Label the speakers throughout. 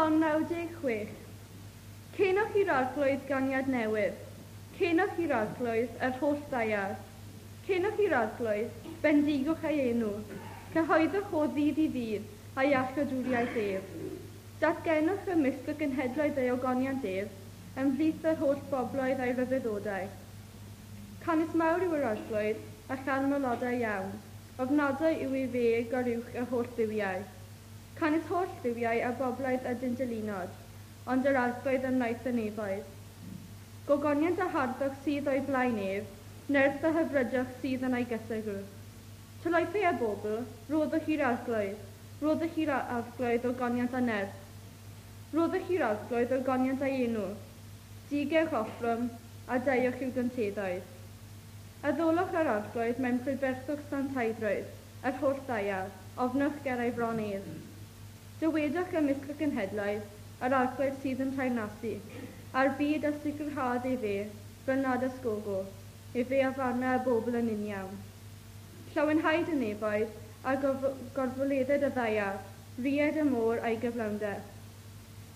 Speaker 1: Tôn 96. Cenwch i'r arglwydd ganiad newydd. Cenwch i'r arglwydd yr holl ddaear. Cenwch i'r arglwydd, bendigwch ei enw. Cyhoeddwch o ddydd i ddydd a'i iachawdwriaeth ef. Datgenwch ymysg y genhedloedd ei ogoniant ef, ymhlith yr holl bobloedd a'i ryfeddodau. Canys mawr yw yr arglwydd, a chanmolodau iawn. Ofnadwy yw ei fe goruwch yr holl dduwiau. Canys holl dduwiau a bobloedd ydynt dilynod, ond yr arglwydd yn wnaeth y nefoedd. Gogoniant a harddwch sydd o'i flaen ef, nerth a hyfrydwch sydd yn ei gysegr. Tylwythau a bobl, roddwch i'r arglwydd, roddwch i'r arglwydd ogoniant a nerth. Roddwch i'r arglwydd ogoniant a'i enw. Digewch offrwm a deuwch i'w gynteddoedd. Addolwch yr arglwydd mewn prydferthwch santaiddrwydd, yr holl ddaear, ofnwch ger ei fron ef. Dywedwch ymysg y genhedloedd, yr arglwydd sydd yn teyrnasu, a'r byd a sicrhaodd efe, fel nad ysgogo, efe a farna y bobl yn uniawn. Llawenhaid y nefoedd, a gorfoledded y ddaear, ried y môr a'i gyflawnder.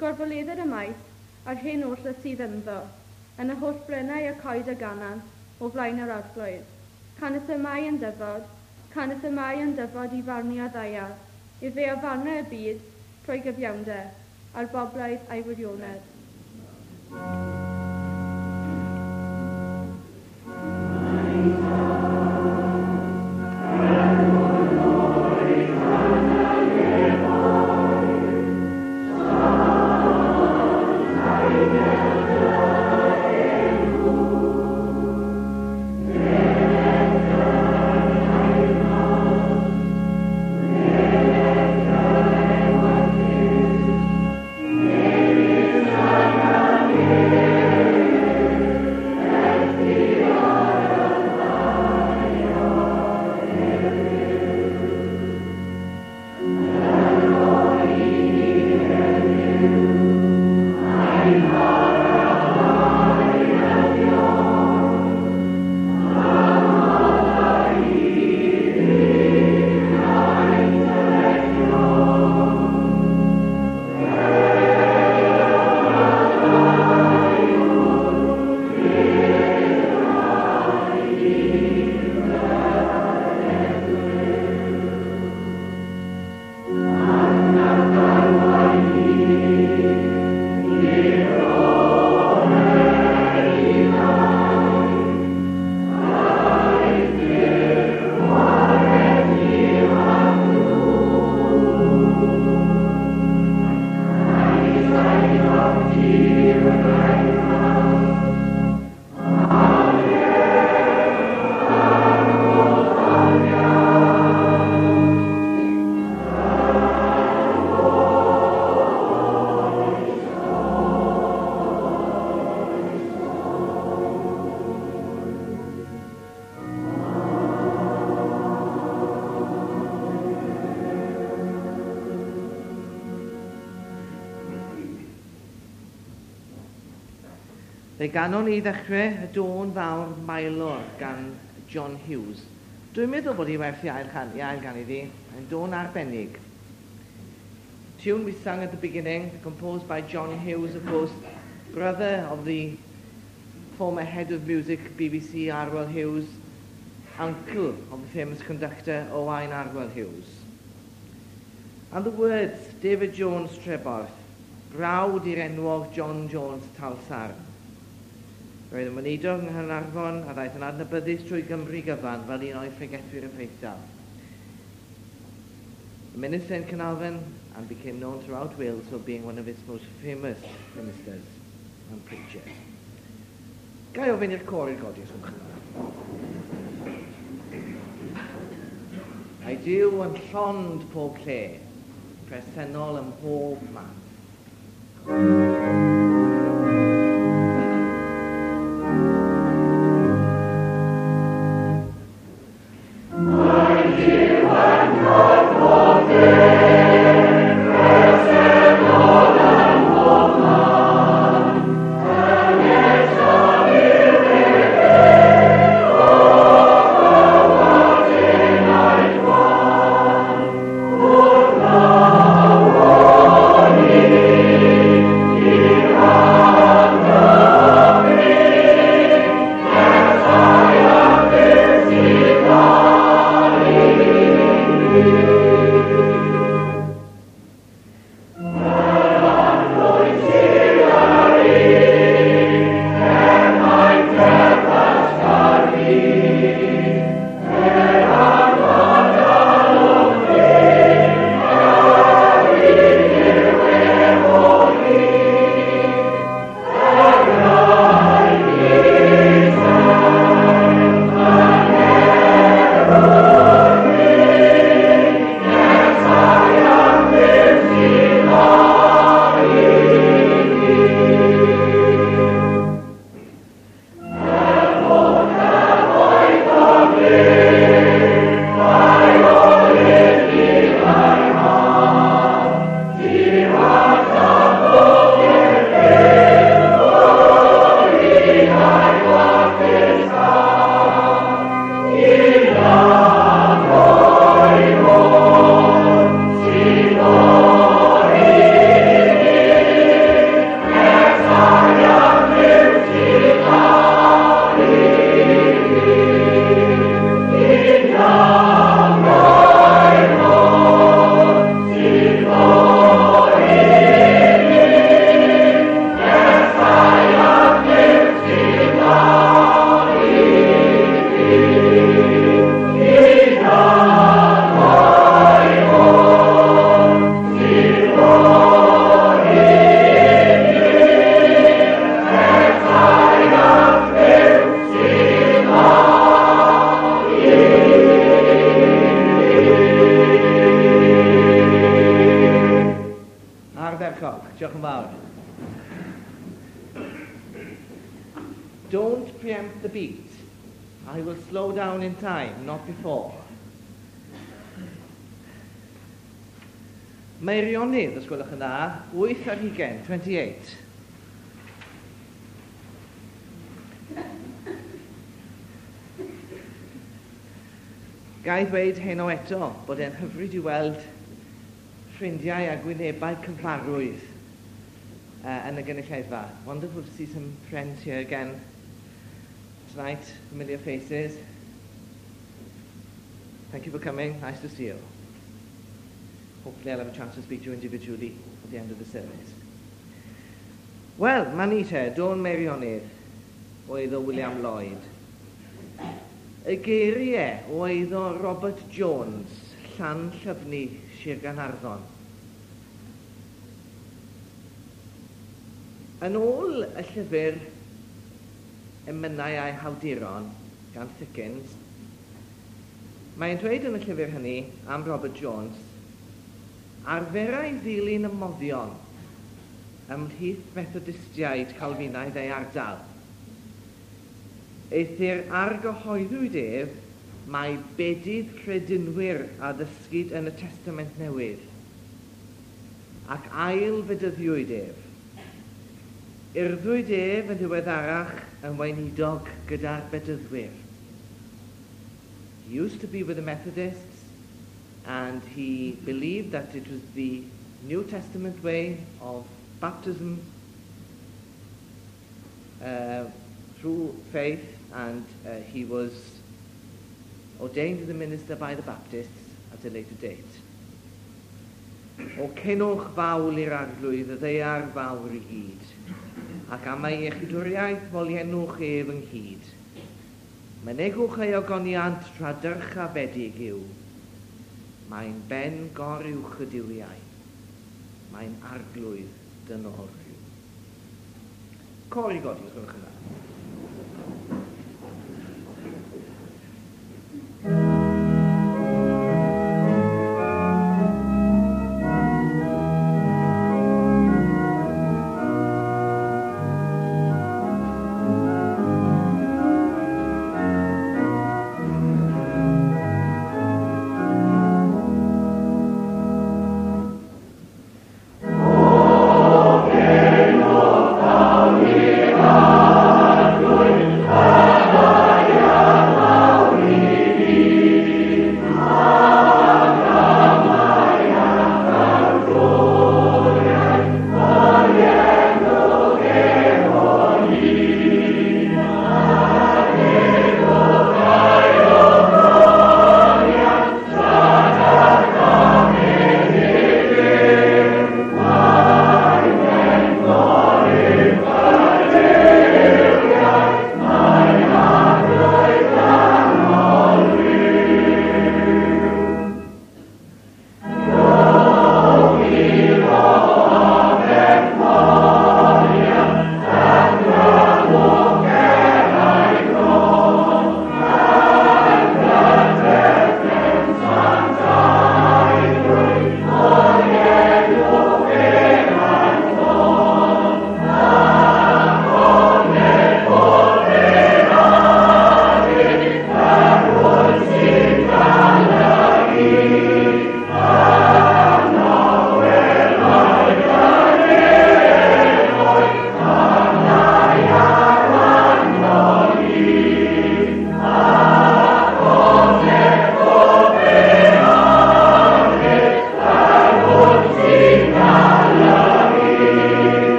Speaker 1: Gorfoledded y maes, a'r hyn oll y sydd ynddo, yn y holl brennau y coed a ganant, o flaen yr arglwydd. Canys y mae yn dyfod, canys y mae yn dyfod i farnu y ddaear, efe a farna y byd trwy gyfiawnder, a'r bobloedd a'i wirionedd.
Speaker 2: Fe ganon ni ddechrau y dôn fawr Maelor gan John Hughes. Dwi'n meddwl bod hi werth i ail ganu ddi. Mae'n dôn arbennig. Tune we sang at the beginning, composed by John Hughes, of course, brother of the former head of music BBC, Arwel Hughes, uncle of the famous conductor Owain Arwel Hughes. And the words, David Jones Treborth, brawd i'r enwog John Jones Talsarn. Roedd yn weinidog yng Nghaernarfon a ddaeth yn adnabyddus trwy Gymru gyfan fel un o'i phregethwyr effeithiol. The minister in Carnarvon and became known throughout Wales for being one of its most famous ministers and preachers. Ga i ofyn i'r côr i godi os gwelwch yn dda. Mae Duw yn llond pob lle, presennol ym mhob man.
Speaker 3: Oh,
Speaker 2: Ardderchog. Diolch yn fawr. Don't preempt the beat. I will slow down in time, not before. Meirionnydd, os gwelwch yn dda, 8 ar 20, 28. Ga i ddweud heno eto bod e'n hyfryd i weld ffrindiau a gwynebau cyfarwydd yn y gynulleidfa. Wonderful to see some friends here again tonight, familiar faces. Thank you for coming. Nice to see you. Hopefully I'll have a chance to speak to you individually at the end of the service. Wel, ma ni te, Dôn Meirionnydd, o eiddo William Lloyd. Y geiriau o eiddo Robert Jones, Llanllyfni, Sir Gaernarfon. Yn ôl y llyfr Emynau a'i Hawduron gan Thickens, mae'n dweud yn y llyfr hynny am Robert Jones, arferai ddilyn y moddion ymhlith Methodistiaid Calfinaidd ei ardal. Eithr argyhoeddwyd ef mai bedydd credinwyr a ddysgid yn y Testament Newydd, ac ail fedyddiwyd ef. Urddwyd ef yn ddiweddarach yn weinidog gyda'r bedyddwyr. He used to be with the Methodists, and he believed that it was the New Testament way of baptism through faith, and he was ordained as a minister by the Baptists at a later date. O cenwch fawl i'r arglwydd y ddaear fawr i gyd, ac am ei iechydwriaeth moliennwch ef ynghyd. Mynegwch ei ogoniant tra dyrchafedig yw. Mae'n ben goruwch y duwiau. Mae'n arglwydd dynol rhyw. Côr i godi, os gwelwch yn dda.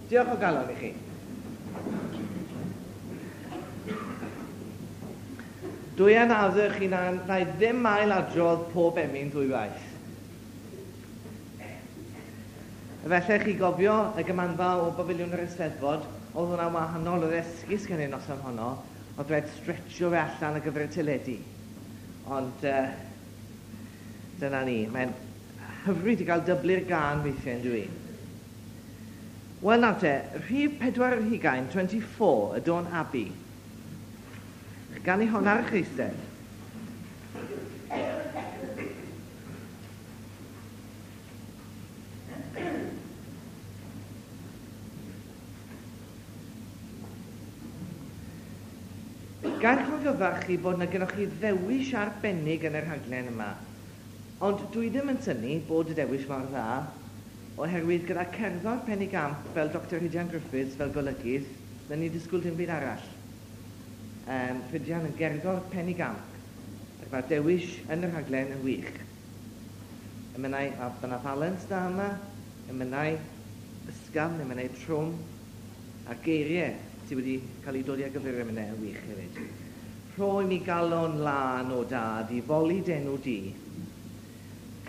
Speaker 2: Diolch o galon i chi. Dwi yn addo chi na i ddim ailadrodd pob emyn ddwywaith. Felly chi gofio y gymanfa o Bafiliwn yr Eisteddfod, oedd hwnna'n wahanol, oedd esgus gen i'r noson honno, oedd rhaid stretcho fe allan ar gyfer y teledu. Ond dyna ni, mae'n hyfryd i gael dyblu'r gân weithiau yn dwi. Wel nawr te, rhif 24, 24, y dôn Abbey. Gan i hon ar eich eistedd. Gael llongyfarch chi bod yna gennych chi ddewis arbennig yn y rhaglen yma. Ond dwi ddim yn synnu bod y dewis mor dda, oherwydd gyda cerddor penigamp fel Dr Rhydian Griffiths fel golygydd, na ni disgwyl dim byd arall. Rhydian yn gerddor penigamp, ac mae'r dewis yn y rhaglen yn wych. Emynau, mae yna balans da yma, emynau ysgafn, emynau trwm, a'r geiriau sydd wedi cael eu dodi ar gyfer yr emynau yn wych hefyd. Rhoi mi galon lân o dad i foli d'enw di.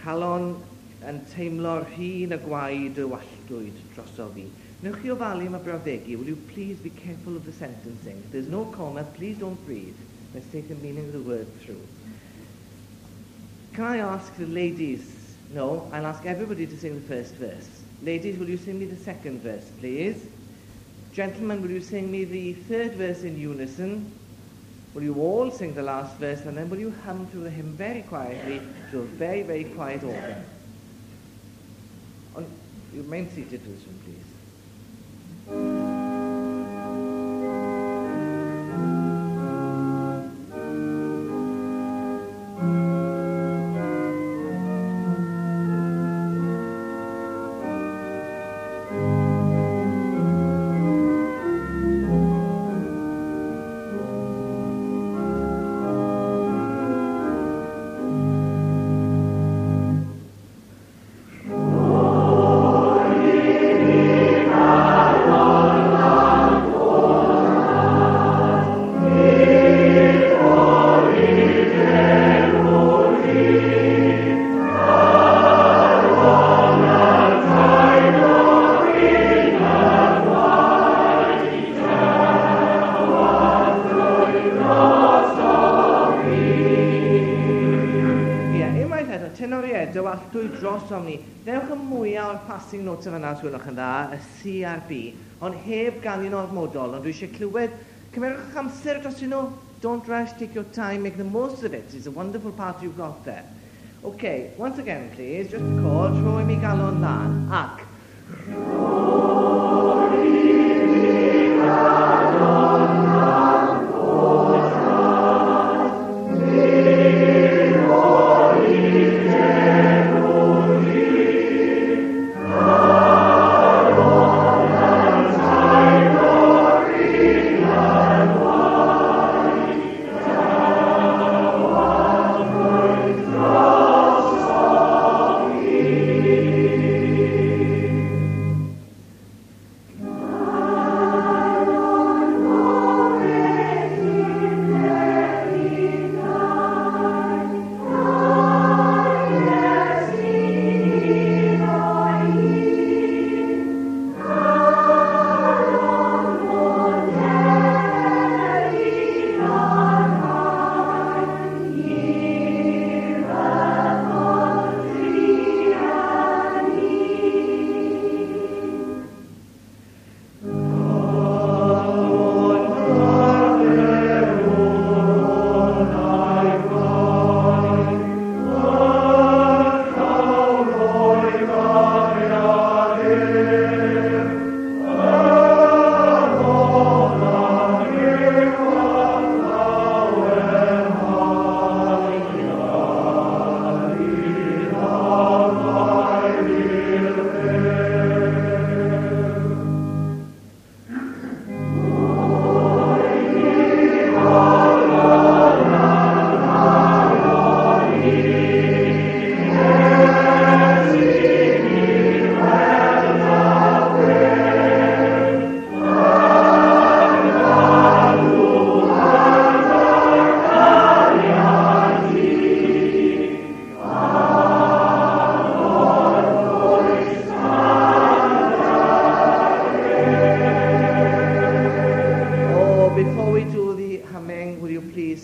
Speaker 2: Calon yn teimlo'r rhin y gwaed y walltwyd drosof fi. Newch chi ofalu am y brawddegu. Will you please be careful of the sentencing? If there's no comma, please don't breathe. Let's take the meaning of the word through. Can I ask the ladies? No, I'll ask everybody to sing the first verse. Ladies, will you sing me the second verse, please? Gentlemen, will you sing me the third verse in unison? Will you all sing the last verse, and then will you hum through the hymn very quietly to a very, very quiet organ? You remain seated for this one, please. Drosom ni. Newch y mwyaf o'r passing notes yn fan'na os gwelwch yn dda, y C a'r B, ond heb ganu'n ormodol, ond dwi eisiau clywed, cymerwch eich amser dros nhw, don't rush, take your time, make the most of it, it's a wonderful part you've got there. Okay, once again please, just the chord, rhoi mi galon lân, ac... Rhoi mi galon lân, o dad,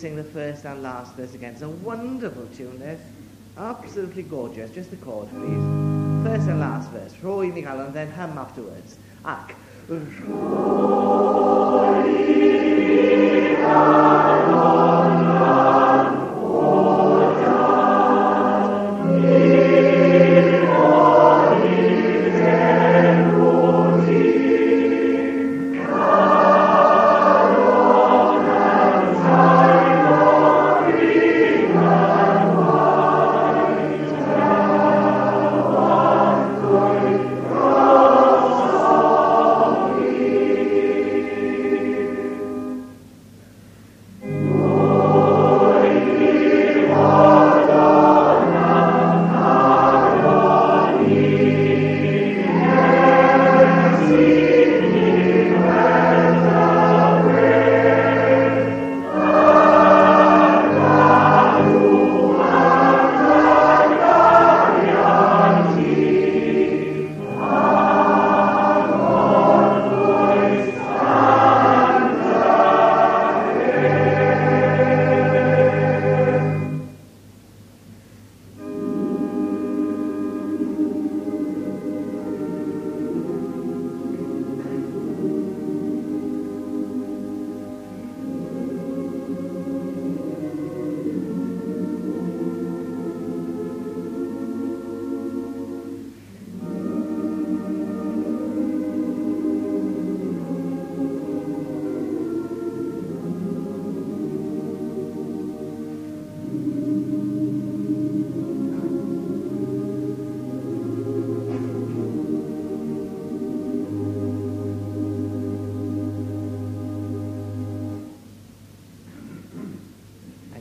Speaker 2: sing the first and last verse again. It's a wonderful tune, this. Absolutely gorgeous. Just the chord, please. First and last verse. Rho i mi galon, then hum afterwards. Ac. Rho i mi galon, o Dad,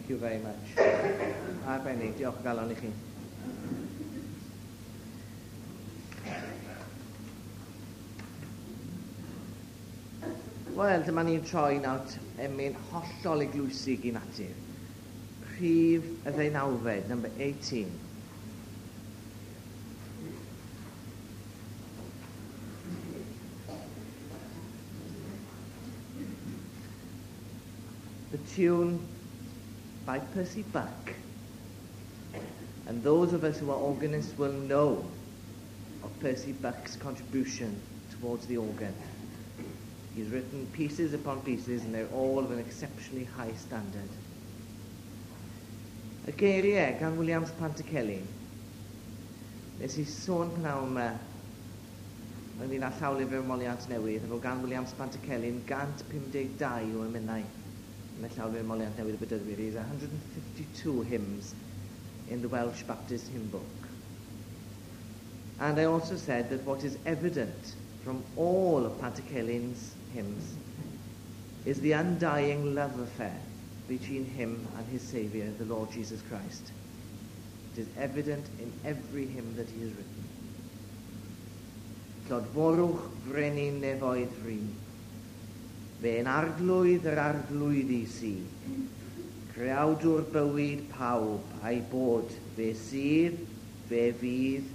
Speaker 2: Thank you very much. Arbennig, diolch o galon i chi. Wel, dyma ni'n troi nawr emyn hollol eglwysig i natur. Rhif y ddeunawfed, number 18. The tune by Percy Buck. And those of us who are organists will know of Percy Buck's contribution towards the organ. He's written pieces upon pieces, and they're all of an exceptionally high standard. Y geiriau gan Williams Pantycelyn. Nes i sôn pnawn yma ynglyn â llawlyfr Moliant Newydd, efo gan Williams Pantycelyn 152 o emynau yn y llawlyfr Moliant Newydd y Bedyddwyr. There's 152 hymns in the Welsh Baptist Hymn Book. And I also said that what is evident from all of Pantycelyn's hymns is the undying love affair between him and his Saviour, the Lord Jesus Christ. It is evident in every hymn that he has written. Clodforwch frenin nefoedd fri, fe'n arglwydd yr arglwyddi sy, creawdwr bywyd pawb a'i bod, fe sydd, fe fydd,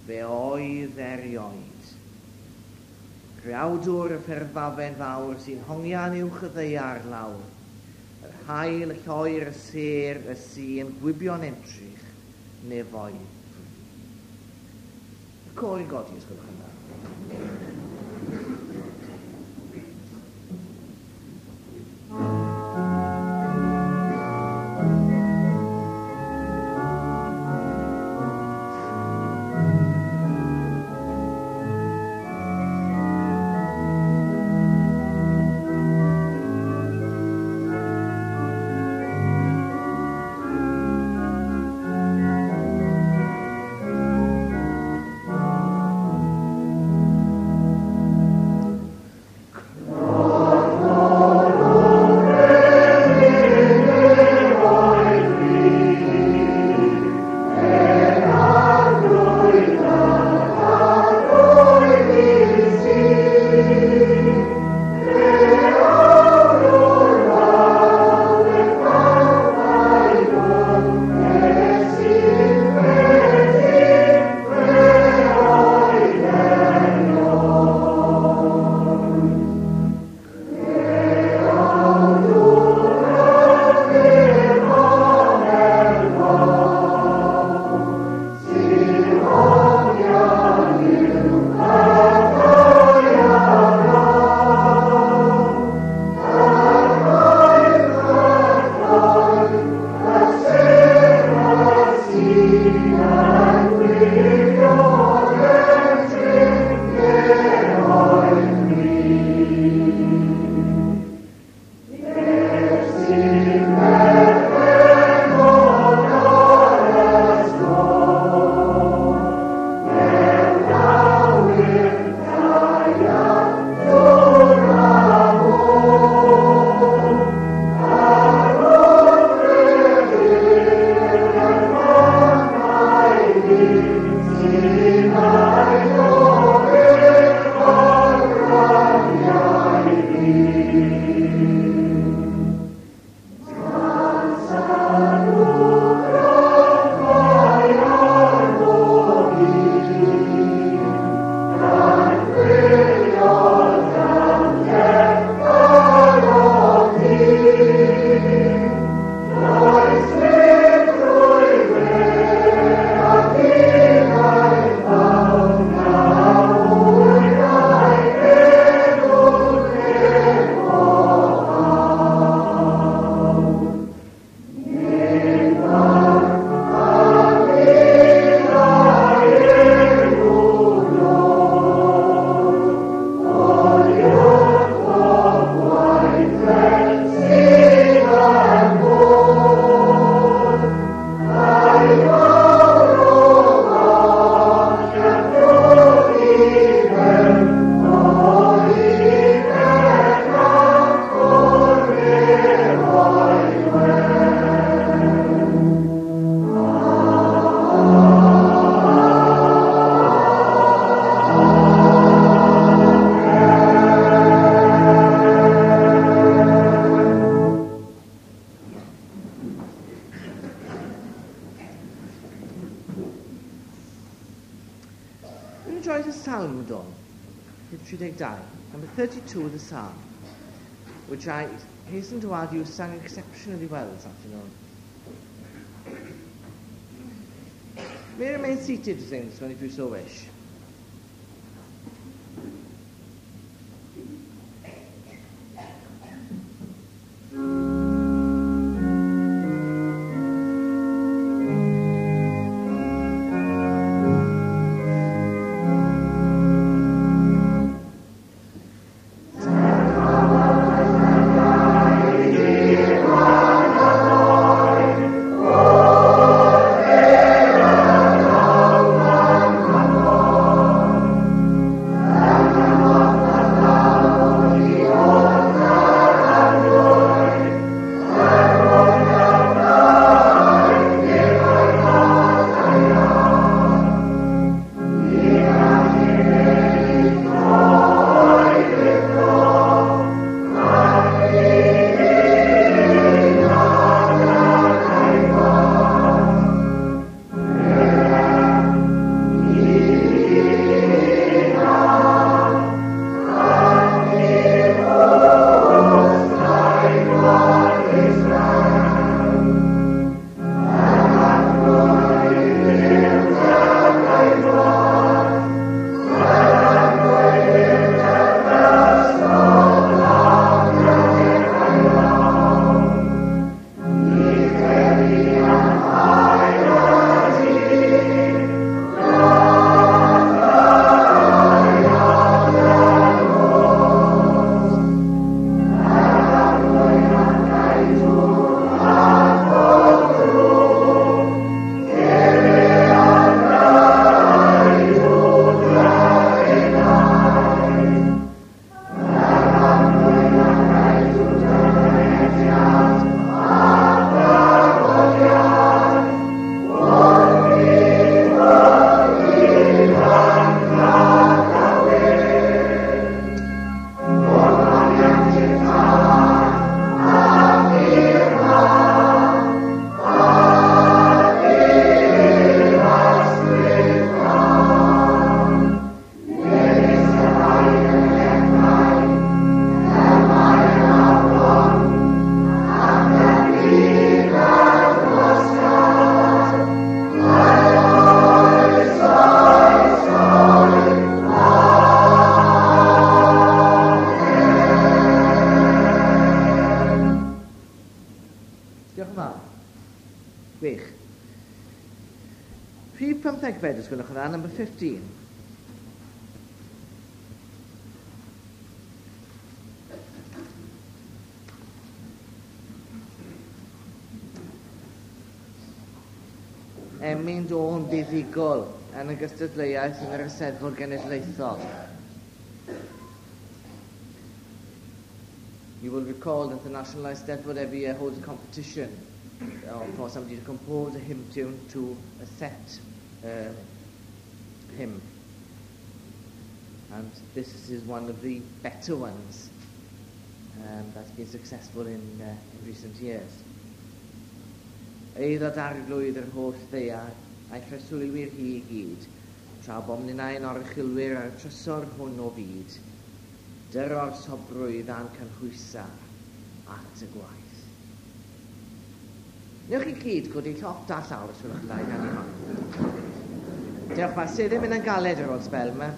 Speaker 2: fe oedd erioed. Creawdwr y fferfafen fawr sy'n hongian uwch y ddaear lawr, yr haul, y lloer, y sêr, y sy'n gwibio'n entrych, nefoedd. Y côr yn godi, os gwelwch yn dda. 72, the psalm, which I hasten to add you sang exceptionally well this afternoon. May remain seated to sing this one if you so wish. Os gwelwch yn dda, number 15. Emyn dôn buddugol yn y gystadleuaeth yn yr Eisteddfod Genedlaethol. You will recall that the National Eisteddfod every year holds a competition for somebody to compose a hymn tune to a set hymn. And this is one of the better ones that's been successful in recent years. Eiddo darglwydd yr holl ddaear a'i phreswylwyr hi i gyd, tra bomninnau'n oruchwylwyr ar y trysor hwn o fyd, dyro'r sobrwydd a'n cynhwysa at y gwaith. Newch chi gyd godi llofft a llawr os gwelwch yn dda i ganu hon. Diolch, mae'r seddau'n mynd yn galed ar ôl sbel yma.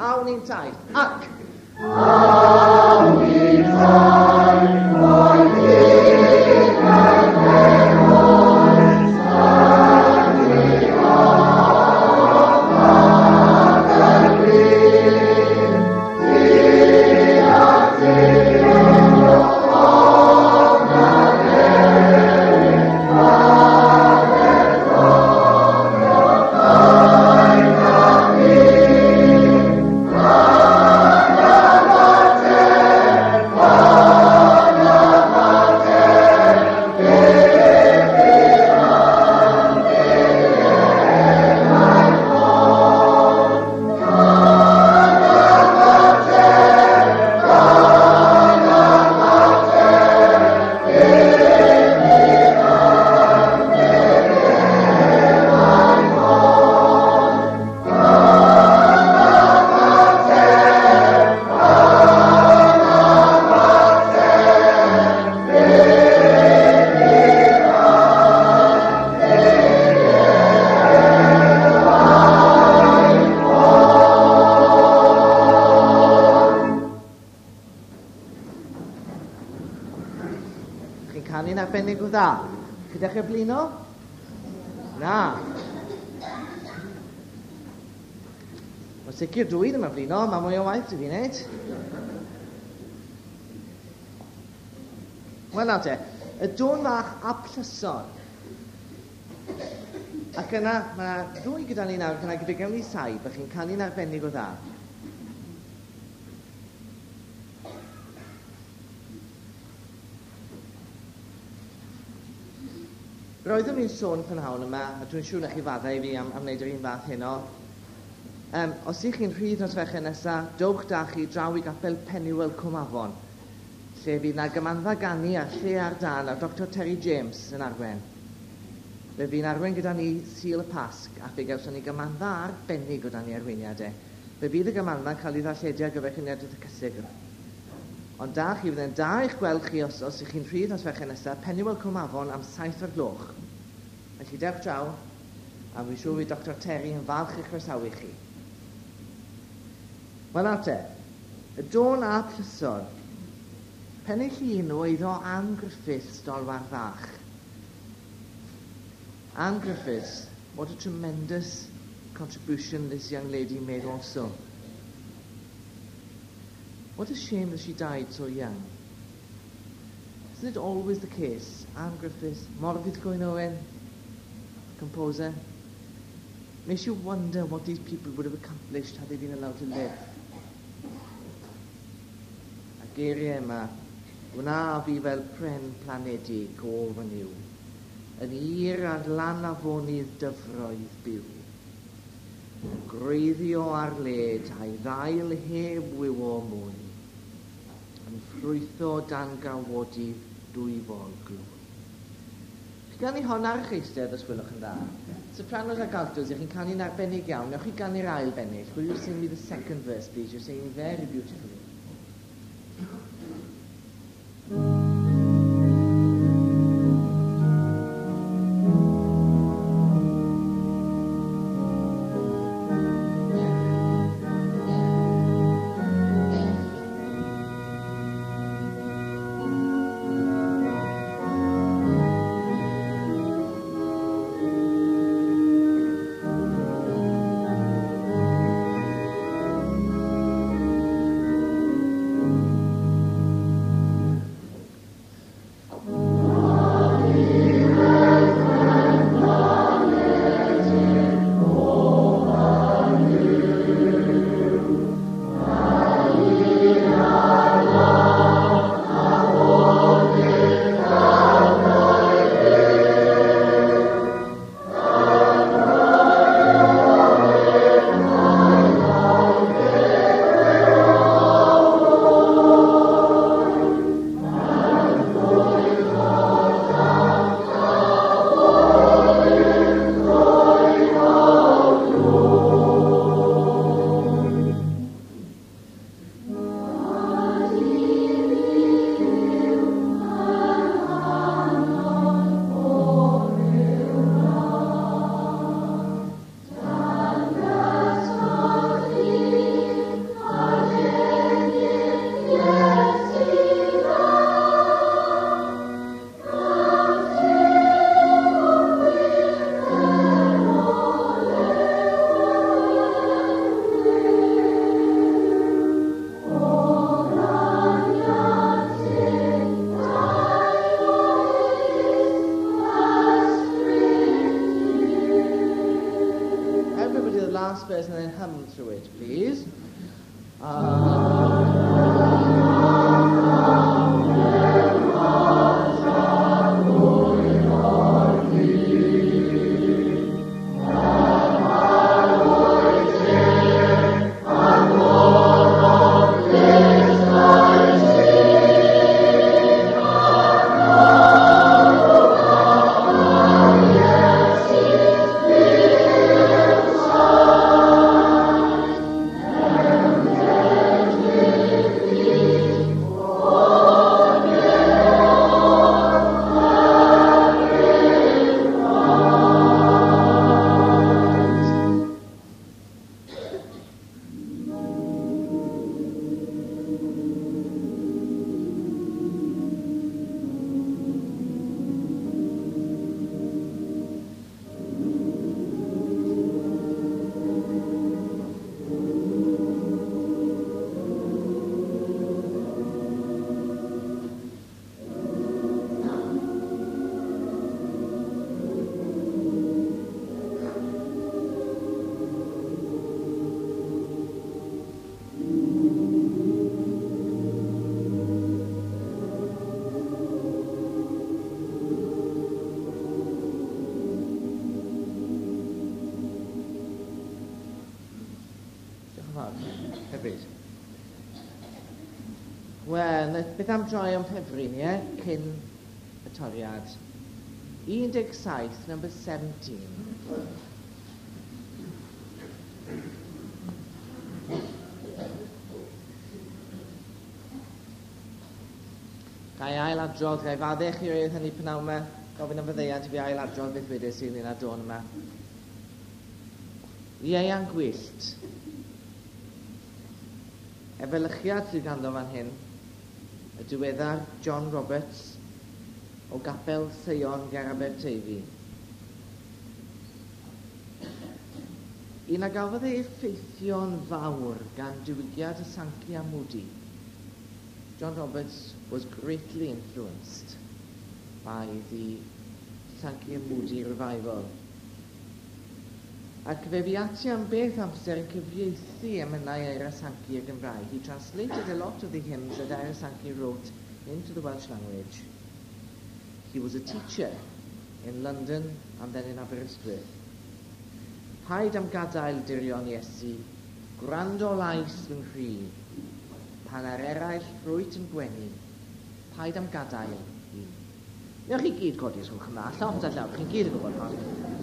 Speaker 2: Awn i'n taith. Ac!
Speaker 3: Awn i'n taith o'i
Speaker 2: Canu'n arbennig o dda. Chi dechrau blino? Na. Wel, sicr dwi ddim yn blino, mae mwy o waith i fi wneud. Wel nawr te, y dôn fach a Plysor. Ac yna, mae yna ddwy gyda ni nawr, gyda fe gawn ni saib, a chi'n canu'n arbennig o dda. Roeddwn i'n sôn prynhawn yma, a dwi'n siŵr na chi faddau i fi am wneud yr un fath heno. Os ych chi'n rhydd nos Fercher nesaf, dowch da chi draw i gapel Penuel Cwmafon, lle fydd na gymanfa ganu a lle ar dân a Dr Terry James yn arwen. Fe fy'n arwen gyda ni Sul y Pasg, a fe gawson ni gymanfa arbennig o dan ei arweiniad e. Fe fydd y gymanfa'n cael ei ddarlledu ar gyfer Cynulliad y Cysegr. Ond da chi, fydde'n da i'ch gweld chi os ych chi'n rhydd nos Fercher nesaf, Penuel Cwmafon am 7 o'r gloch. Felly dewch draw, a fi'n siŵr fydd Dr Terry yn falch i'ch croesawu chi. Wel nawr te, y dôn a Plysor. Pennill un oedd o Ann Griffiths Dolwar Fach. Ann Griffiths, what a tremendous contribution this young lady made also. What a shame that she died so young. Isn't it always the case? Ann Griffiths, Morfydd Glyn Owen, composer. Makes you wonder what these people would have accomplished had they been allowed to live. A geiriau yma, wna fi fel pren planedig o fy Nuw, yn hir ar lan afonydd dyfroedd byw. Yn gwreiddio ar led a'i ddail heb wywo mwy, yn ffrwytho dan gawodydd dwyfol glwy. Chi ganu hon ar eich eistedd os gwelwch yn dda. Sopranos ac altos, ych chi'n canu'n arbennig iawn. Newch chi ganu'r ail bennill. Will you sing me the second verse, please? You're singing very beautifully. please. Hefyd. Wel, beth am droi am ffefryn, ie? Cyn y toriad. 17, number 17. Ga i ailadrodd, ga i faddau chi oedd hynny pnawn yma, gofyn am faddeuant i fi ailadrodd beth wedes i ynglyn â'r dôn yma. Ieuan Gwyllt. Efelychiad sydd ganddo fan hyn, y diweddar John Roberts o Gapel Seion ger Aberteifi. Un a gafodd ei effeithio'n fawr gan diwygiad y Sankey a Moody. John Roberts was greatly influenced by the Sankey and Moody revival. Ac fe fu ati am beth amser yn cyfieithu emynau Ira Sankey y Gymraeg. He translated a lot of the hymns that Ira Sankey wrote into the Welsh language. He was a teacher in London and then in Aberystwyth. Paid am gadael dirion Iesu, gwrando lais fy nghri, pan ar eraill rwyt yn gwenu, paid am gadael i. Newch chi gyd godi os gwelwch yn dda, llofft a llaw, chi'n gyd yn gwybod hon.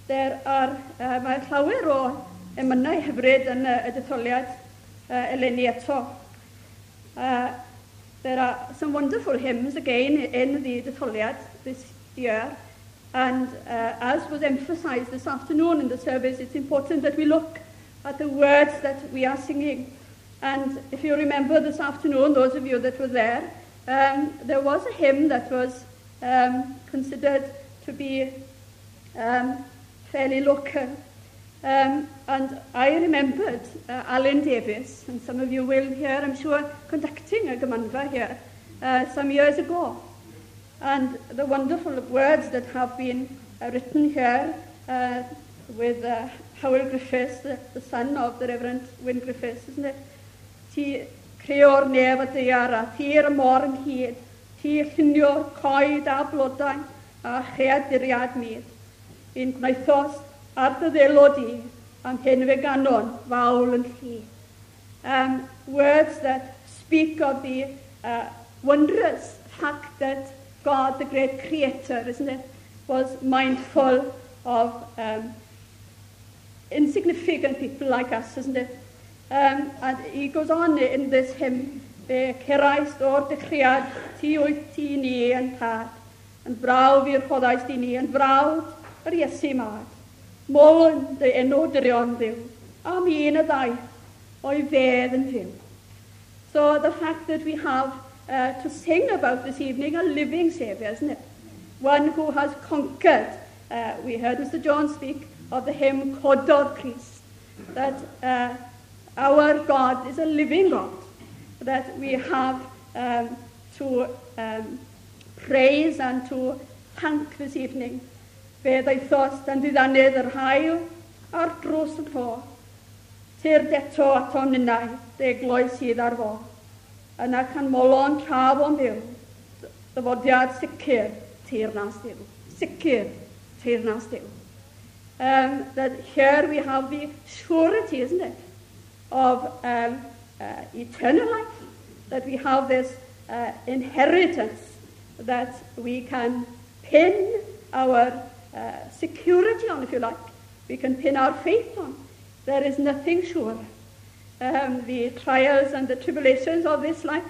Speaker 4: There are, mae llawer o emynau hyfryd yn y detholiad eleni eto. There are some wonderful hymns again in the detholiad this year, and as was emphasised this afternoon in the service, it's important that we look at the words that we are singing. And if you remember this afternoon, those of you that were there, there was a hymn that was considered to be fairly local. And I remembered Alan Davies, and some of you will hear, I'm sure, conducting a Gymanfa here some years ago. And the wonderful words that have been written here with Howell Griffiths, the son of the Reverend Wyn Griffiths, isn't it? Ti creo'r nef a daear a tir y môr ynghyd, ti llunio'r coed a blodau a chreaduriad myd. I'n gwnaethost ar dy ddelo di, am hyn fe ganwn fawl yn llu. Words that speak of the wondrous fact that God, the great creator, isn't it, was mindful of insignificant people like us, isn't it? And he goes on in this hymn, "Fe ceraist o'r dechreuad, ti wyt ti ni yn tad, yn brawf i'r rhoddaist i ni, yn frawd yr Iesu mad. Molwn dy enw dirion Dduw, am un y ddaeth o'i fedd yn fyw." So the fact that we have to sing about this evening a living Saviour, isn't it? One who has conquered. We heard Mr. Jones speak of the hymn "Cododd Crist", that our God is a living God, that we have to praise and to thank this evening. Fe ddaethost yn ddiddanydd yr haul a'r drws yn rho. Tyrd eto atom ninnau, dy eglwys sydd ar fo. Yna canmolwn tra fo'n byw, ddyfodiad sicr teyrnas Duw. Sicr teyrnas Duw. That here we have the surety, isn't it, of eternal life, that we have this inheritance that we can pin our security on, if you like. We can pin our faith on. There is nothing surer. The trials and the tribulations of this life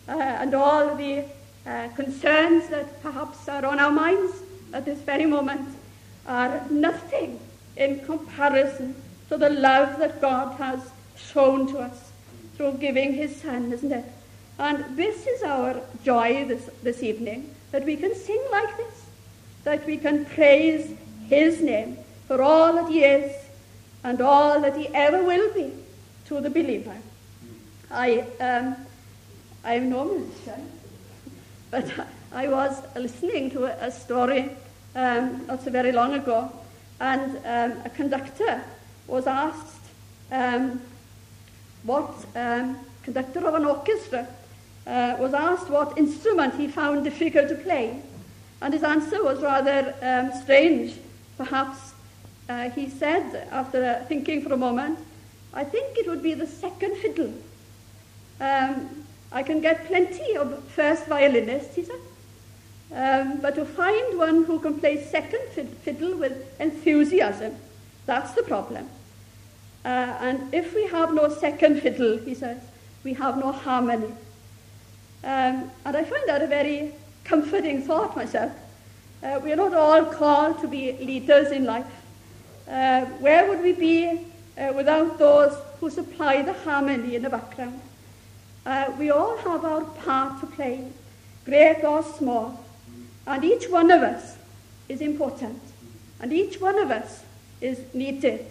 Speaker 4: and all the concerns that perhaps are on our minds at this very moment are nothing in comparison to the love that God has shown to us through giving his Son, isn't it? And this is our joy this evening, that we can sing like this, that we can praise his name for all that he is and all that he ever will be to the believer. I am no musician, but I was listening to a story not so very long ago, and a conductor was asked what, conductor of an orchestra, was asked what instrument he found difficult to play. And his answer was rather strange, perhaps. He said, after thinking for a moment, "I think it would be the second fiddle. I can get plenty of first violinists," he said. "But to find one who can play second fiddle with enthusiasm, that's the problem. And if we have no second fiddle," he says, "we have no harmony." And I find that a very comforting thought myself. We are not all called to be leaders in life. Where would we be without those who supply the harmony in the background? We all have our part to play, great or small, and each one of us is important, and each one of us is needed.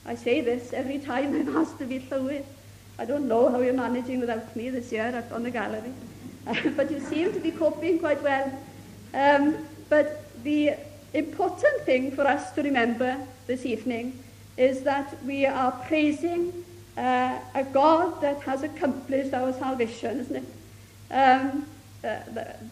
Speaker 4: I say this every time I'm asked to be llywydd. I don't know how you're managing without me this year up on the gallery, but you seem to be coping quite well. But the important thing for us to remember this evening is that we are praising a God that has accomplished our salvation, isn't it?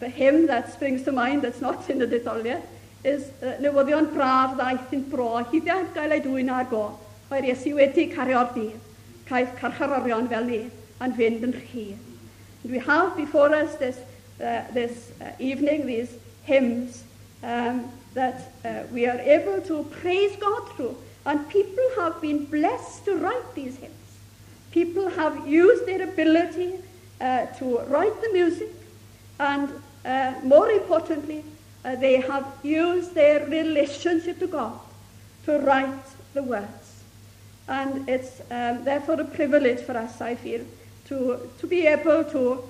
Speaker 4: The hymn that springs to mind that's not in the detholiad is "Newyddion braf ddaeth i'n bro, huddiant gael ei dwyn ar go. Mae'r Iesu wedi cario'r dydd, caiff carcharorion fel ni yn fynd yn rhydd." And we have before us this evening these hymns that we are able to praise God through. And people have been blessed to write these hymns. People have used their ability to write the music, and more importantly, they have used their relationship to God to write the words. And it's therefore a privilege for us, I feel, to be able to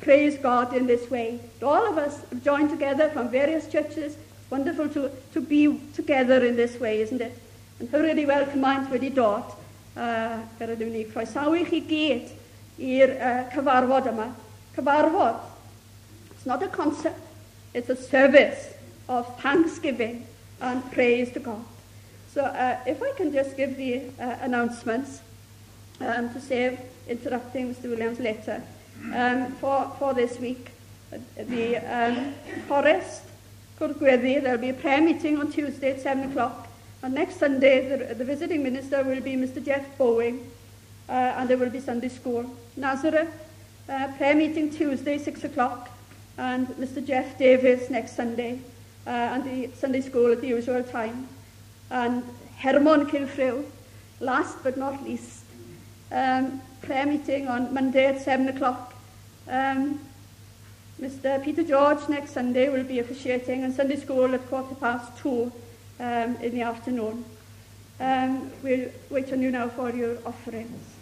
Speaker 4: praise God in this way. All of us have joined together from various churches. It's wonderful to be together in this way, isn't it? Yn hyfryd i weld cymaint wedi dod. Fe rydym ni croesawu chi gyd i'r cyfarfod yma. Cyfarfod. It's not a concert. It's a service of thanksgiving and praise to God. So if I can just give the announcements to save interrupting Mr. Williams later for this week. The chorist Cwrdd Gweddi, there'll be a prayer meeting on Tuesday at 7 o'clock. And next Sunday, the visiting minister will be Mr. Jeff Bowing, and there will be Sunday school. Nazareth, prayer meeting Tuesday, 6 o'clock, and Mr. Jeff Davis next Sunday, and the Sunday school at the usual time. And Hermon Cilffriw, last but not least, prayer meeting on Monday at 7 o'clock. Mr. Peter George next Sunday will be officiating, and Sunday school at 2:15 in the afternoon. We'll wait on you now for your offerings.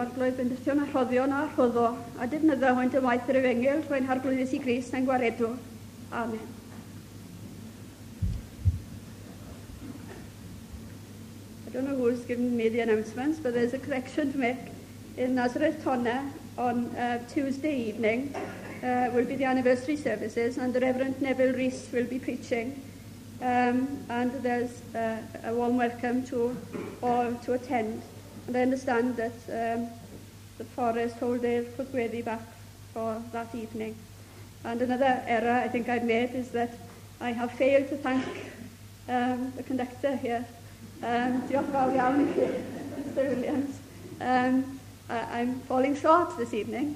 Speaker 4: Arglwydd bendithion a rhoddion a rhoddo, a defnyddio hwynt yn waith yr efengyl trwy'n Harglwydd Iesu Grist a'n gwaredw. Amen. I don't know who's given me the announcements, but there's a correction to make. In Nazareth Tonna on Tuesday evening will be the anniversary services, and the Reverend Neville Rees will be preaching. And there's a warm welcome to all to attend. And I understand that the forest hold their Cwrdd back for that evening. And another error I think I've made is that I have failed to thank the conductor here. Diolch yn fawr iawn i chi, Mr. Williams. I'm falling short this evening,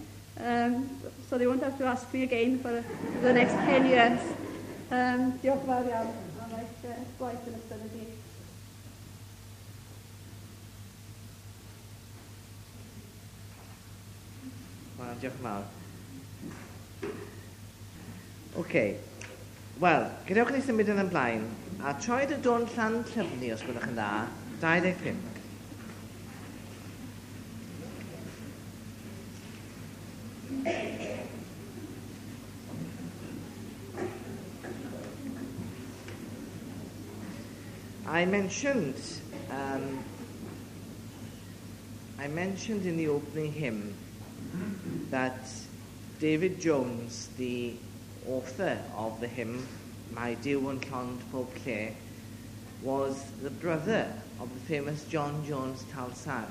Speaker 4: so they won't have to ask me again for the next 10 years. Diolch yn fawr iawn. All right, gwaith yn ystod y dydd.
Speaker 2: Wel, diolch yn fawr. OK. Wel, gadewch i ni symud yn ymlaen. A troed y dôn Llanllyfni, os gwelwch yn dda, 25. I mentioned in the opening hymn that David Jones, the author of the hymn Mae Duw yn Llond Pob Lle, was the brother of the famous John Jones Talsarn.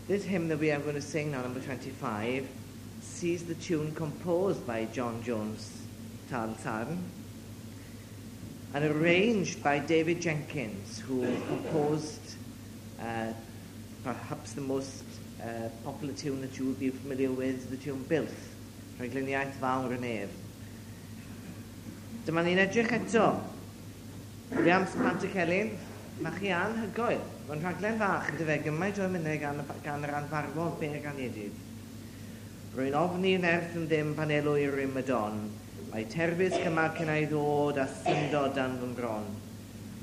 Speaker 2: This hymn that we are going to sing now, number 25, sees the tune composed by John Jones Talsarn and arranged by David Jenkins, who composed perhaps the most popular tune that you will be familiar with, the tune Builth, Rhagluniaeth Fawr y Nef. Dyma ni'n edrych eto. Williams Pantycelyn, mae chi anhygoel. Mae'n rhaglen fach yn dyfe gymaint o emynau gan yr anfarwol Beirganiedig. Rwy'n ofni nerth yn ddim pan elw i rym y don. Mae terfysg yma cyn ei ddod a syndod dan fy mron.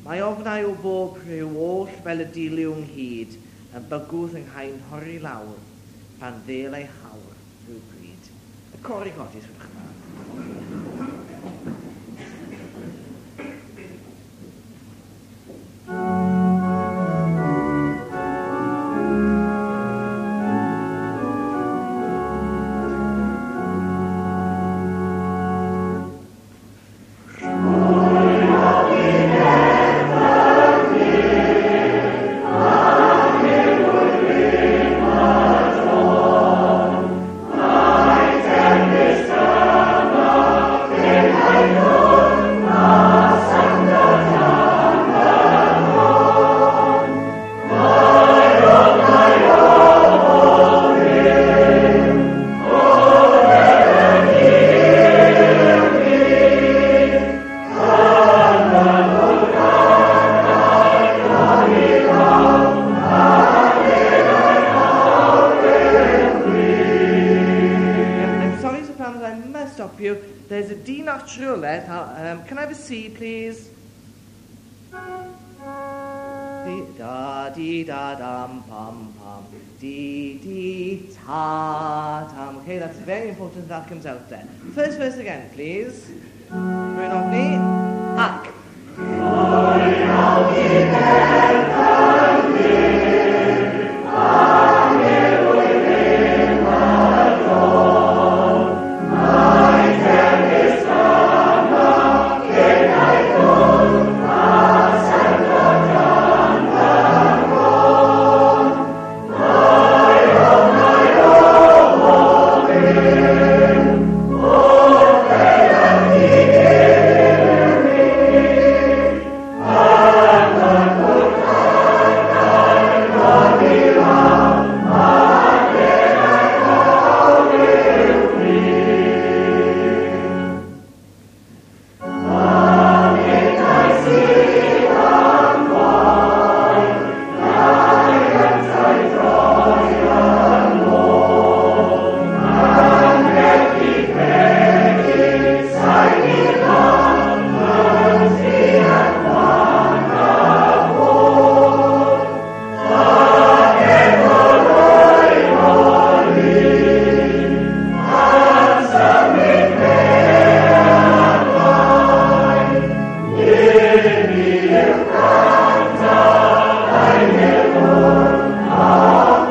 Speaker 2: Mae ofnau o bob rhyw oll fel y diliw ynghyd, yn bygwth yng nghain hori lawr, pan ddel ei hawr rhyw bryd. Y cor i godi, swydwch yma. There's a D natural there. Can I have a C, please? D, da, dee, da, dum, pum, pum. Dee, dee, ta, tam. Okay, that's very important that comes out there. First verse again, please. Rwy'n ofni. Ac.
Speaker 3: Rwy'n ofni nerth yn ddim, pan elw i rym y don. Mae terfysg yma cyn ei ddod a syndod dan fy mron. Mae ofnau o bob un, o fel y diliw yn bygwth yng nghodi lawr, pan ddel ei hawr rhyw bryd. A minnau sydd am ffoi, nai yntau droi yn ôl. Yn methu credu, sain i'r lan, fy yn fan y fod. Ac efo rwy'n holi, yn symud ymlaen. Imi yw'r gwrando ei milwr, a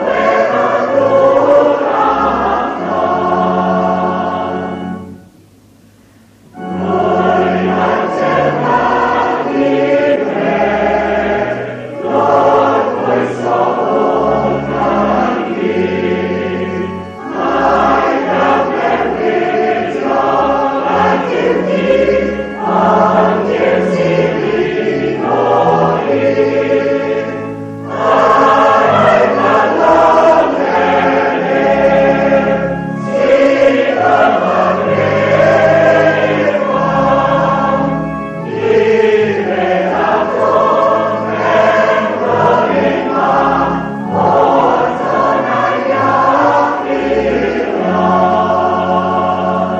Speaker 3: chwedd o ddŵr afon. Rwy'n amser rhannu red, gorffwys o fod yn gyd. Mae gyfnewid o ydyw di, ond Duw sydd un o hyd. A'r ffyddlon ef sydd yma grefan. Diwedd a dod mewn bywyd mân, o'r tonnau iach i'r lon.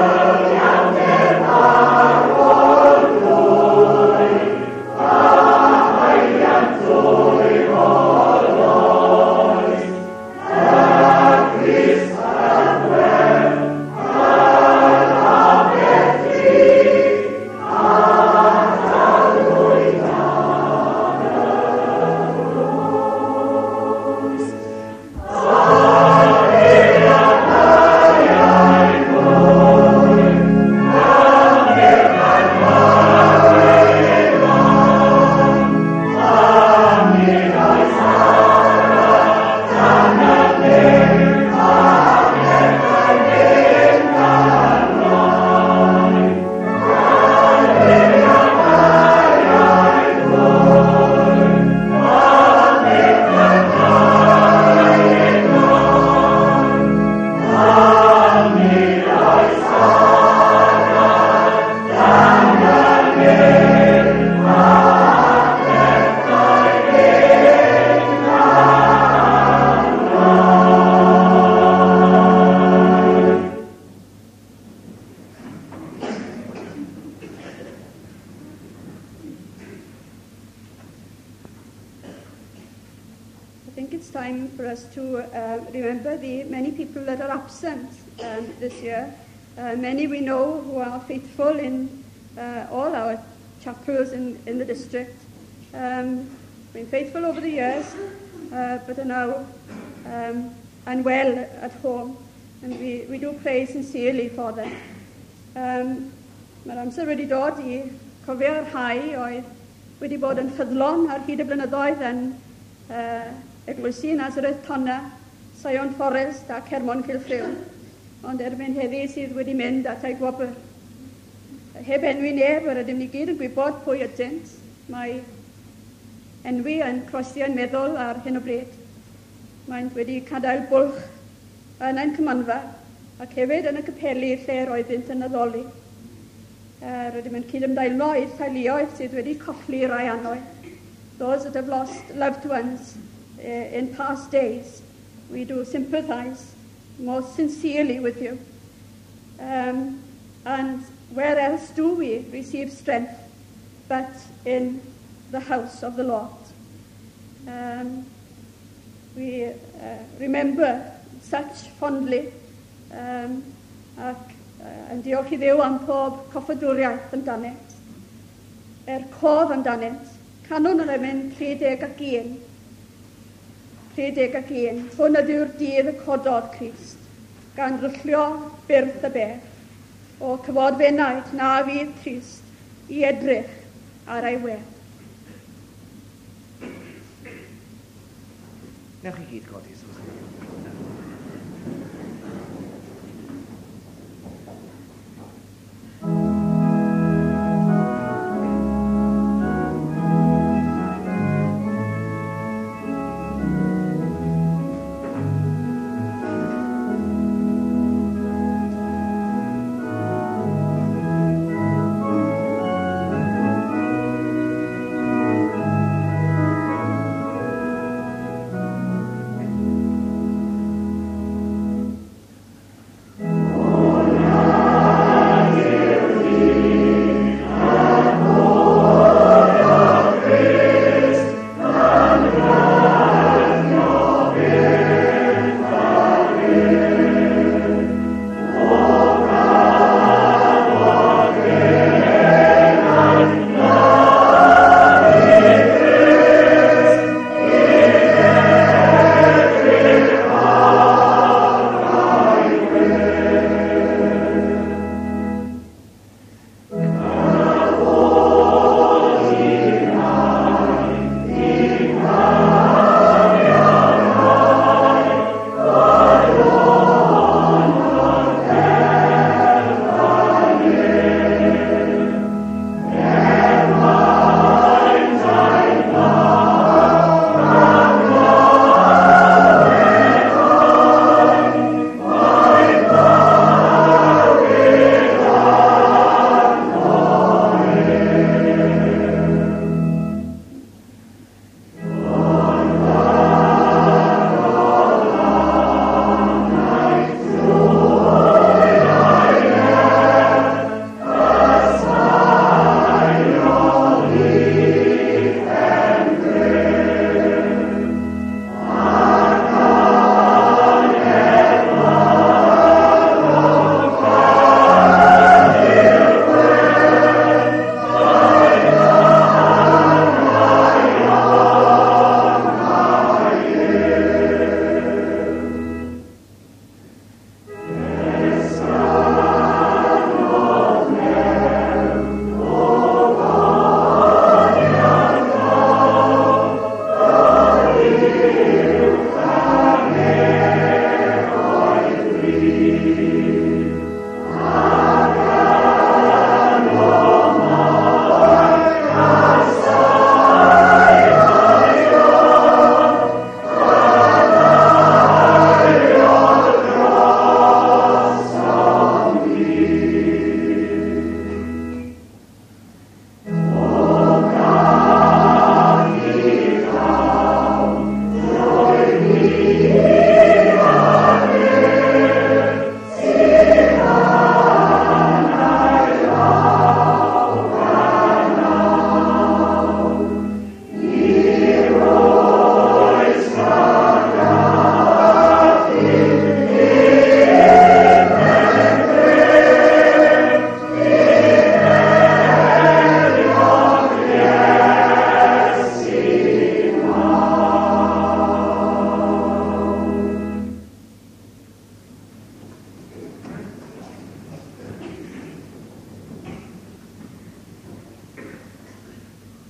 Speaker 3: Cyfiawnder farwol lwy,
Speaker 4: time for us to remember the many people that are absent this year. Many we know who are faithful in all our chapels in the district. Been faithful over the years, but are now unwell at home. And we do pray sincerely for them. Mae'r amser wedi dod i cofio'r rhai oedd wedi bod yn ffyddlon ar hyd y blynyddoedd yn eglwysi Nazareth Tonna, Sion Forest a Hermon Cilffriw. Ond erbyn heddi sydd wedi mynd at ei gwobr. Heb enwi neb, yr ydym ni gyd yn gwybod pwy ydynt. Mae enwi yn croesi yn meddwl ar hyn o bryd. Maent wedi cadael bwlch yn ein cymanfa ac hefyd yn y capeli lle roeddynt yn addoli. Rydym yn cydymdeimlo i'r teuluoedd sydd wedi colli rai annwyl. Those that have lost loved ones in past days, we do sympathise most sincerely with you. And where else do we receive strength but in the house of the Lord? We remember such fondly ac yn diolch i Dduw am pob coffadwriaeth amdanynt. Er cof amdanynt, canwn yr emyn 31. 31. Hwn ydyw'r dydd y cododd Crist, gan dryllio byrth y bedd. O cyfod f'enaid na fydd trist i edrych ar ei wedd.
Speaker 2: Newch chi gyd godi, Susan.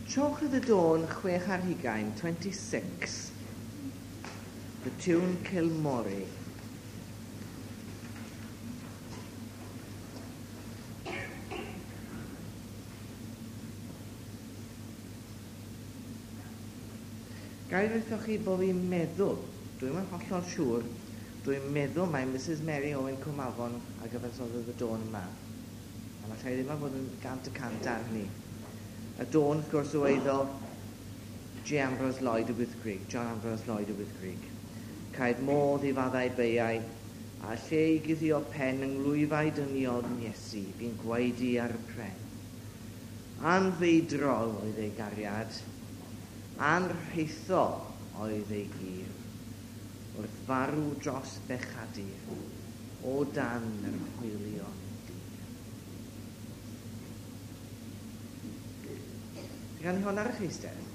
Speaker 2: Trowch y dôn 26, 26. The tune Kilmorey. Gair wrthoch chi bod fi'n meddwl, dwi'n yn hollol siŵr, dwi'n meddwl mai Mrs Mary Owen Cwmafon a gyfansoddodd y dôn yma. A mae llai ddim yn bod yn 100% ar hynny. Y dôn, wrth gwrs, o eiddo J. Ambrose Lloyd y Wyddgrug, John Ambrose Lloyd y Wyddgrug. Caed modd i faddau beiau, a lle i guddio pen yng nglwyfau dynion Iesu, bu'n gwaedu ar y pren. Anfeidrol oedd ei gariad, anrheithol oedd ei gur, wrth farw dros bechadur, o dan yr hoelion dir. Gan hon ar eich eistedd?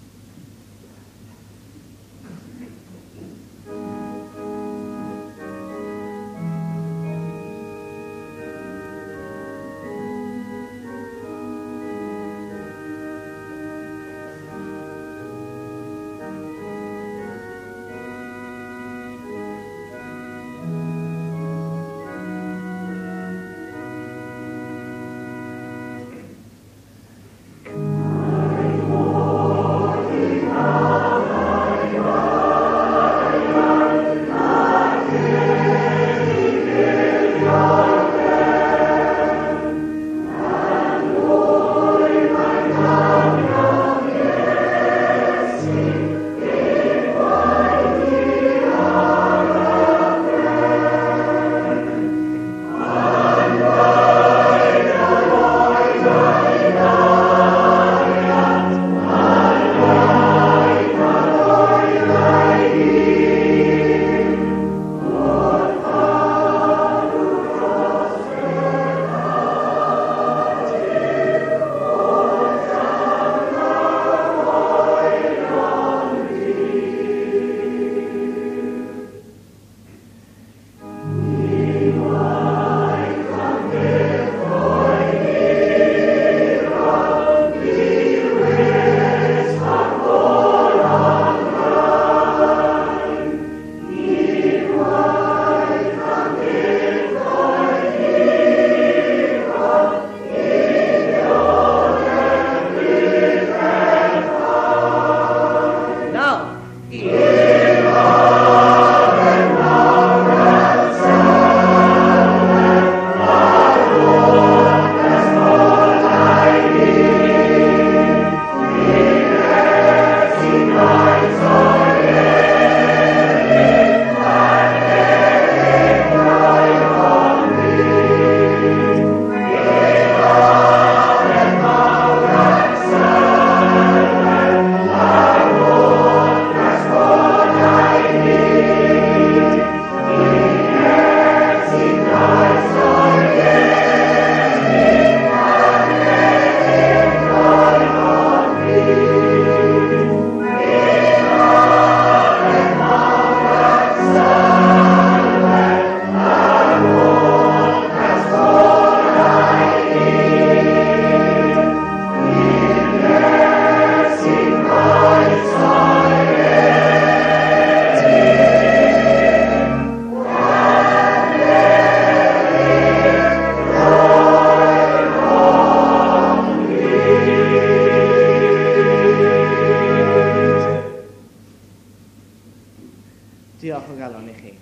Speaker 2: Diolch o galon i chi.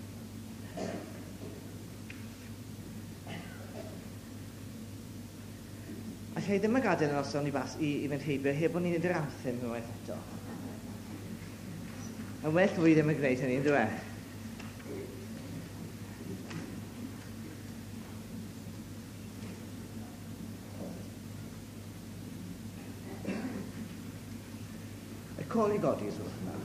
Speaker 2: Alla i ddim yn gadael yn noson i fynd heibio heb bod ni'n neud yr anthem unwaith eto. Yn well fwy ddim yn gwneud hynny, yndyw e? Y col i godi, os gwelwch yn dda.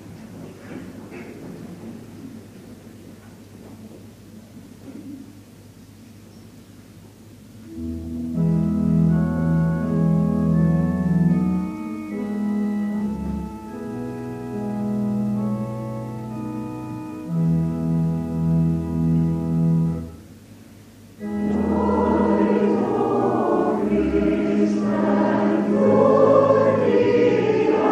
Speaker 3: Glory, glory.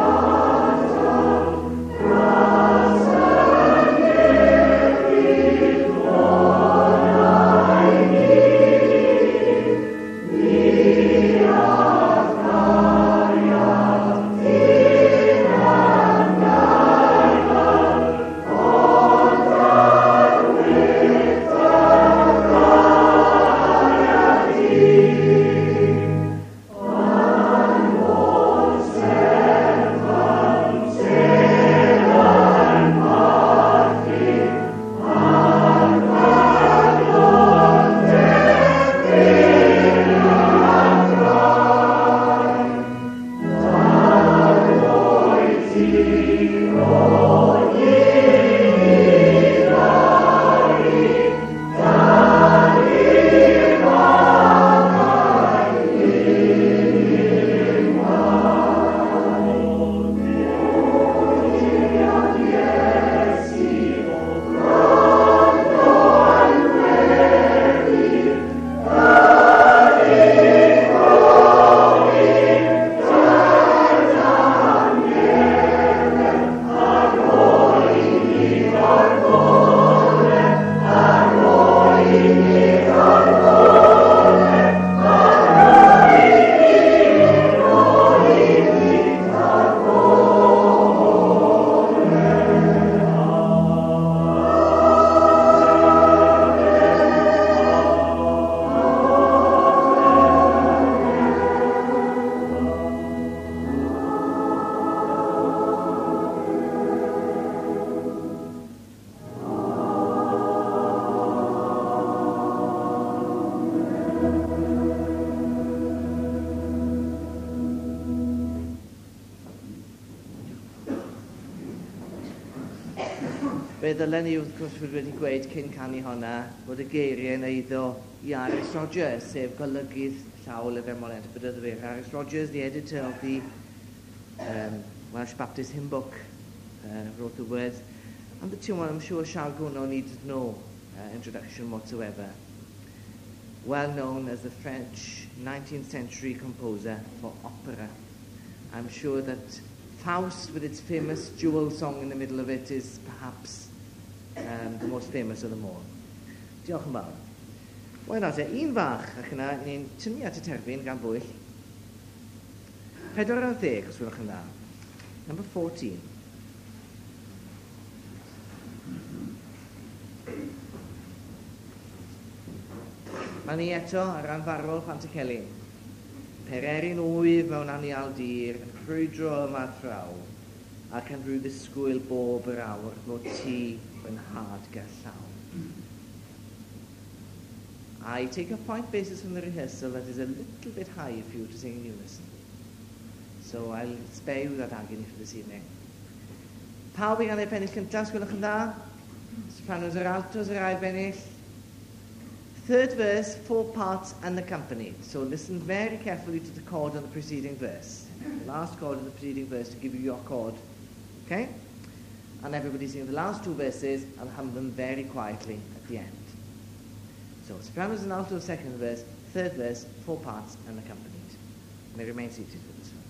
Speaker 2: Fe ddylen ni wrth gwrs fod wedi gweud cyn canu honna fod y geiriau yn eiddo i Aris Rogers, sef golygydd llaw lyfr Moliant y Bedyddwyr. Aris Rogers, the editor of the Welsh Baptist Hymn Book, wrote the words. And the tune, I'm sure Siarguno needs no introduction whatsoever. Well known as the French 19th century composer for opera. I'm sure that Faust, with its famous jewel song in the middle of it, is perhaps the most famous of them all. Diolch yn fawr. Wel nawr te, un fach, ac yna ni'n tynnu at y terfyn gan bwyll. 14, os gwelwch yn dda. Number 14. Mae ni eto ar ran farwol Pantycelyn. Pererin wyf mewn anial dir yn crwydro yma thraw, ac yn rhyw ddisgwyl bob yr awr fod ti fy nhad gerllaw. I take a point basis from the rehearsal that is a little bit high for you to sing in unison. So I'll spare you that agony for this evening. Pawb i gael eu pennill cyntaf, sgwelwch yn dda? Sopranos yr altos yr ail bennill. Third verse, 4 parts and accompanied. So listen very carefully to the chord on the preceding verse. The last chord of the preceding verse to give you your chord. Okay? And everybody sing the last 2 verses and hum them very quietly at the end. So sopranos and altos, second verse, third verse, 4 parts and accompanied. You may remain seated for this one.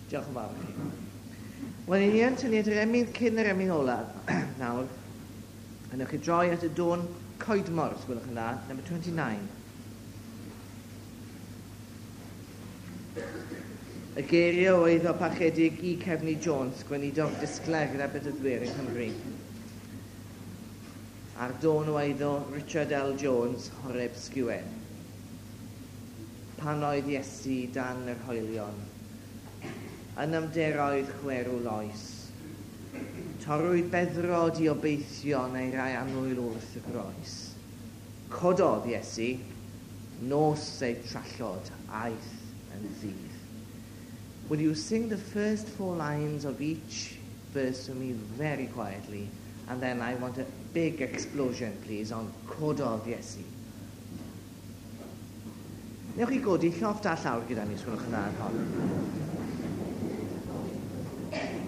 Speaker 2: Diolch yn fawr i chi. Wel, i ni yn tynnu at yr emyn cyn yr emyn olaf nawr. A newch chi droi at y dôn Coedmor, os gwelwch yn dda, number 29. Y geiriau oedd o parchedig i Cefni Jones, gweinidog disglair gyda Bedyddwyr yng Nghymru. A'r dôn oedd o Richard L. Jones, Horeb Sgiwen. Pan oedd Iesu dan yr hoelion, yn ymderoedd chwerw loes, torrwyd beddrod i obeithion ei rai annwyl wrth y groes. Cododd Iesu, nos ei trallod, aeth yn ddydd. Will you sing the first four lines of each verse for me very quietly, and then I want a big explosion, please, on Cododd Iesu. Newch chi godi llofft a llawr gyda ni, os gwelwch yn dda ar hon.
Speaker 3: Yes,